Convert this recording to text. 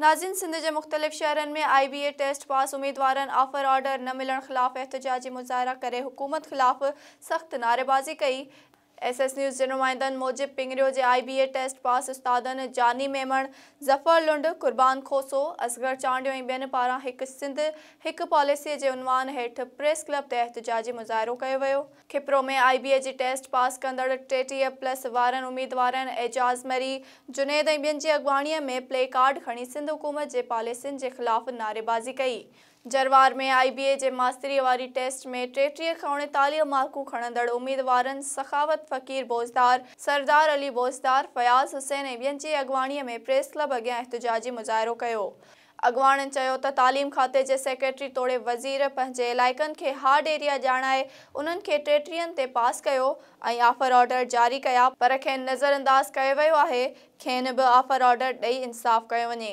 ناظرين، سنڌ جي مختلف شهرن ۾ آء بي اي ٽيسٽ پاس اميدوارن آفر آرڊر نه ملڻ خلاف احتجاجي مظاهرا ڪري حڪومت خلاف سخت نعريبازي ڪئي. ايس ايس نيوز جي نمائندن موجب پنگريو جي آء بي اي ٽيسٽ پاس استادن جاني ميمڻ، ظفر لنڊ، قربان کوسو، اصغر چانڊيو ۽ ٻين پاران هڪ سنڌ هڪ پاليسي جي عنوان هيٺ پريس ڪلب تي احتجاجي مظاهرو ڪيو ويو. کپرو ۾ آء بي اي جي ٽيسٽ پاس ڪندڙ 33 پلس وارن اميدوارن اعجاز مري، جنيد ۽ ٻين جي اڳواڻيء ۾ پلي ڪارڊ کڻي سنڌ حڪومت جي پاليسين جي خلاف نعريبازي ڪئي. جروار ۾ آء بي اي جي ماستريء واري ٽيسٽ ۾ 33 کان 39 مارڪون کڻندڙ اميدوارن سخاوت فقير بوزدار، سردار علي بوزدار، فياض حسين ۽ ٻين جي اڳواڻيء ۾ پريس ڪلب اڳيان احتجاجي مظاهرو ڪيو. اڳواڻن چيو ته تعليم کاتي جي سيڪريٽري توڙي وزير پنهنجي علائقن کي هارڊ ايريا ڄاڻائي انهن کي ٽيٽيهن تي پاس ڪيو ۽ آفر آرڊر جاري ڪيا پر کين نظرانداز ڪيو ويو آهي، کين به آفر آرڊر ڏئي انصاف ڪيو وڃي.